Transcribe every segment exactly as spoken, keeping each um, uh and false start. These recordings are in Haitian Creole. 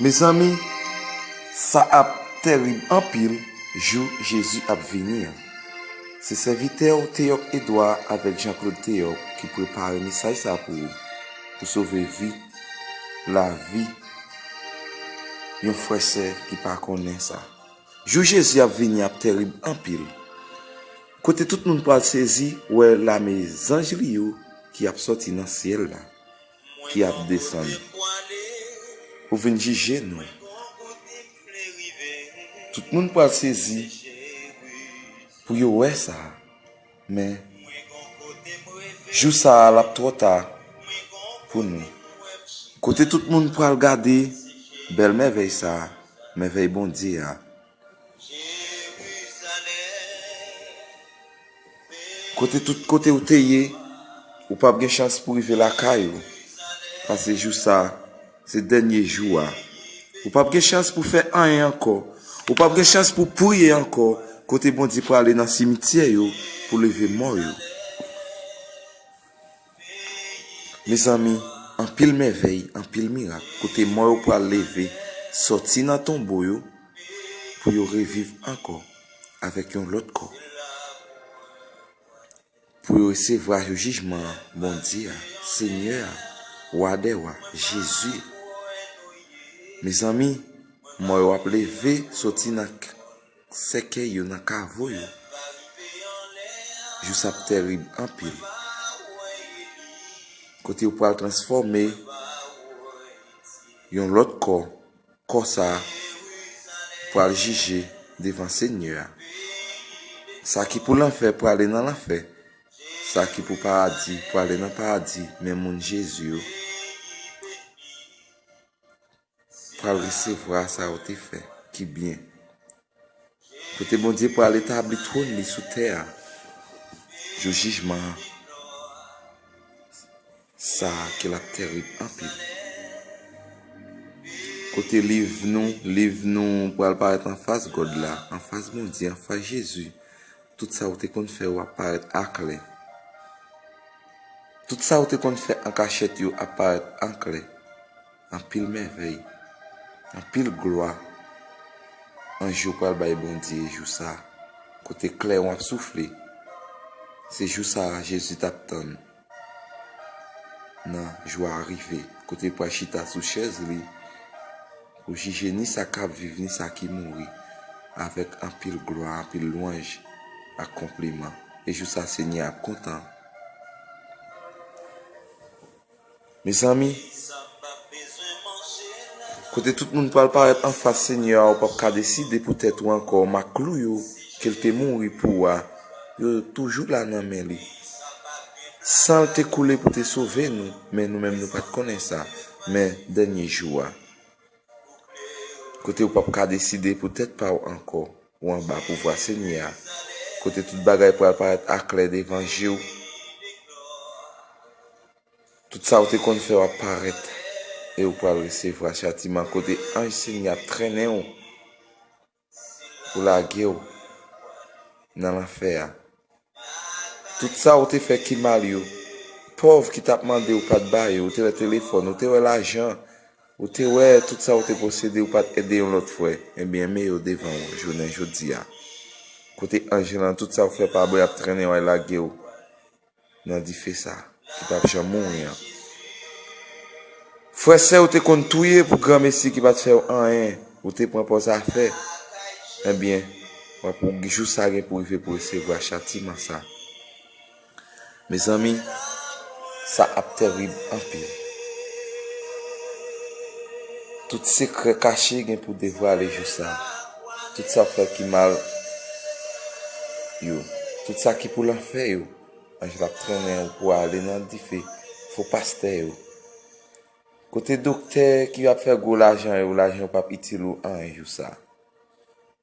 Mezanmi, sa ap tèrib anpil jou Jezi ap vini an. Se sèvitè w Teyòk Edwa avèk Jean Claude Teyòk ki prepare mesaj sa pou ou, pou sove vi, lavi yon frè sè ki pa konnen sa. Jou Jezi ap vini ap tèrib anpil. Kote tout moun pral sezi wè lame zanj li yo ki ap sòti nan syèl la, ki ap desann pou vin jije nou. Tout moun pral sezi pou yo wè sa. Men, jou sa a, l ap twò ta pou nou. Kote tout moun pral gade bèl mèvèy sa a, mèvèy Bondye a. Kote tout kote ou te ye, ou p ap gen chans pou rive lakay ou. Paske jou sa a, se dènye jou a. Ou p ap gen chans pou fè anyen ankò. Ou p ap gen chans pou priye ankò. Kote Bondye prale nan simityè yo pou leve mò yo. Mezanmi, anpil mèvèy, anpil mirak, kote mò yo pral leve, sòti nan tonbo yo, pou yo reviv ankò avèk yon lòt kò. Pou yo resevwa jou jijman an, Bondye a, Senyè a, Wa dè wa, Jezi. Mezanmi, mò yo ap leve sòti nan k-, sèkèy yo, nan kavo yo. Jou sa ap tèrib anpil. Kote yo pral transfòme yon lòt kò, kò sa a pral jije devan Senyè a. Sa ki pou lanfè prale nan lanfè. Sa ki pou paradi prale nan paradi, men moun Jezi yo pral resevwa sa yo te fè ki byen. Kote Bondye pral etabli twòn li sou tè a, jou jijman an, sa a ke l ap tèrib anpil. Kote liv nou, liv nou pral parèt anfas gòd la, anfas Bondye, anfas Jezi. Tout sa ou te konn fè yo ap parèt aklè. Tout sa ou te konn fè an kachèt yo ap parèt anklè. Anpil mèvèy, anpil glwa. Anj yo pral bay Bondye jou sa a, kote klèwon ap soufle. Se jou sa a Jezi t ap tann. Nan jou a rive, kote l pral chita sou chèz li, pou jije ni sa k ap viv, ni sa ki mouri, avèk anpil glwa, anpil lwanj ak konpliman. E jou sa Senyè a ap kontan. Mezanmi, kote tout moun pral parèt anfas Senyè a, ou p ap ka deside pou tèt ou ankò, mak klou yo ke l te mouri pou ou a, yo toujou la nan men li. San l te koule pou te sove nou, men nou menm nou pa t konnen sa. Men dènye jou a, kote ou p ap ka deside pou tèt pa w ankò, ou anba pouvwa Senyè a, kote tout bagay pral parèt aklè devan je w. Tout sa ou te konn fè w ap parèt, e ou pral resevwa chatiman, kote anj Senyè ap trennen w pou lage w nan lanfè a. Tout sa ou te fè ki mal yo, pòv ki t ap mande ou pa t ba yo, ou te wè telefòn, ou te wè lajan, ou te wè tout sa ou te posede, ou pa t ede yon lòt frè, ebyen, men yo devan w jounen jodi a. Kote anj lan, tout sa ou fè pa bon, y ap trennen w al lage w nan dife sa ki p ap janm mouri an. Frè, sè ou te konn touye pou granmesi ki pa t fè w anyen, ou te pran pòz afè, ebyen, w ap, jou sa gen pou rive pou resevwa chatiman sa. Mezanmi, sa ap tèrib anpil. Tout sekrè kache gen pou devwale jou sa. Tout sa w fè ki mal yo, tout sa ki pou lanfè yo, anj la ap trennen w pou ale nan dife, fo pastè yo. Kote doktè ki ap fè gwo lajan yo, lajan yo p ap itil ou anyen jou sa.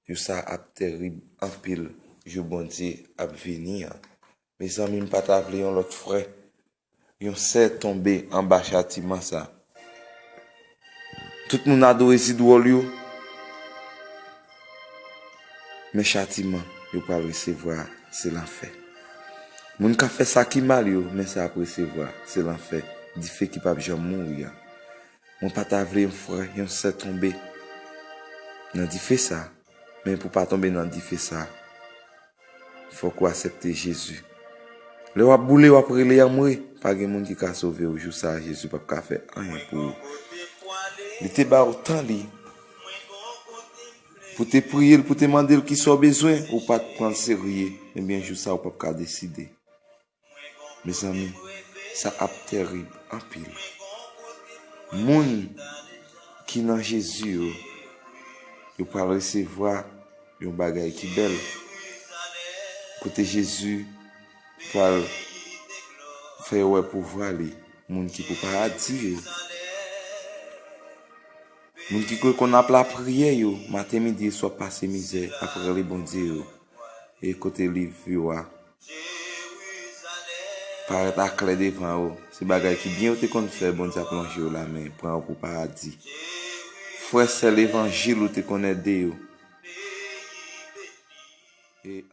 Jou sa ap tèrib anpil, jou Bondye ap vini an. Mezanmi, m pa ta vle yon lòt frè, yon sè tonbe anba chatiman sa. Tout moun adore zidwòl yo, men chatiman yo pral resevwa a, se lanfè. Moun k ap fè sa ki mal yo, men sa y ap resevwa, se lanfè, dife ki p ap janm mouri a. Mwen pa ta vle yon frè, yon sè tonbe nan dife sa. Men pou pa tonbe nan dife sa, fòk ou aksepte Jezi. Lè w ap boule, w ap rele anmwe, pa gen moun ki ka sove w. Jou sa a, Jezi p ap ka fè anyen pou ou. Li te ba w tan li pou te priye l, pou te mande l kisa w bezwen, ou pa t pran l serye. Ebyen, jou sa a, ou p ap ka deside. Mezanmi, sa ap tèrib anpil. Moun ki nan Jezi yo, yo pral resevwa yon bagay ki bèl. Kote Jezi pral fè yo wè pouvwa li, moun ki pou paradi yo. Moun ki konn ap lapriyè yo, maten, midi e swa, ap pase mizè, ap rele Bondye yo. E kote liv yo a parèt aklè devan yo. Se bagay ki byen yo te konn fè, Bondye ap lonje yo lamen, pran yo pou paradi. Frè, sè levanjil ou te konn ede yo. E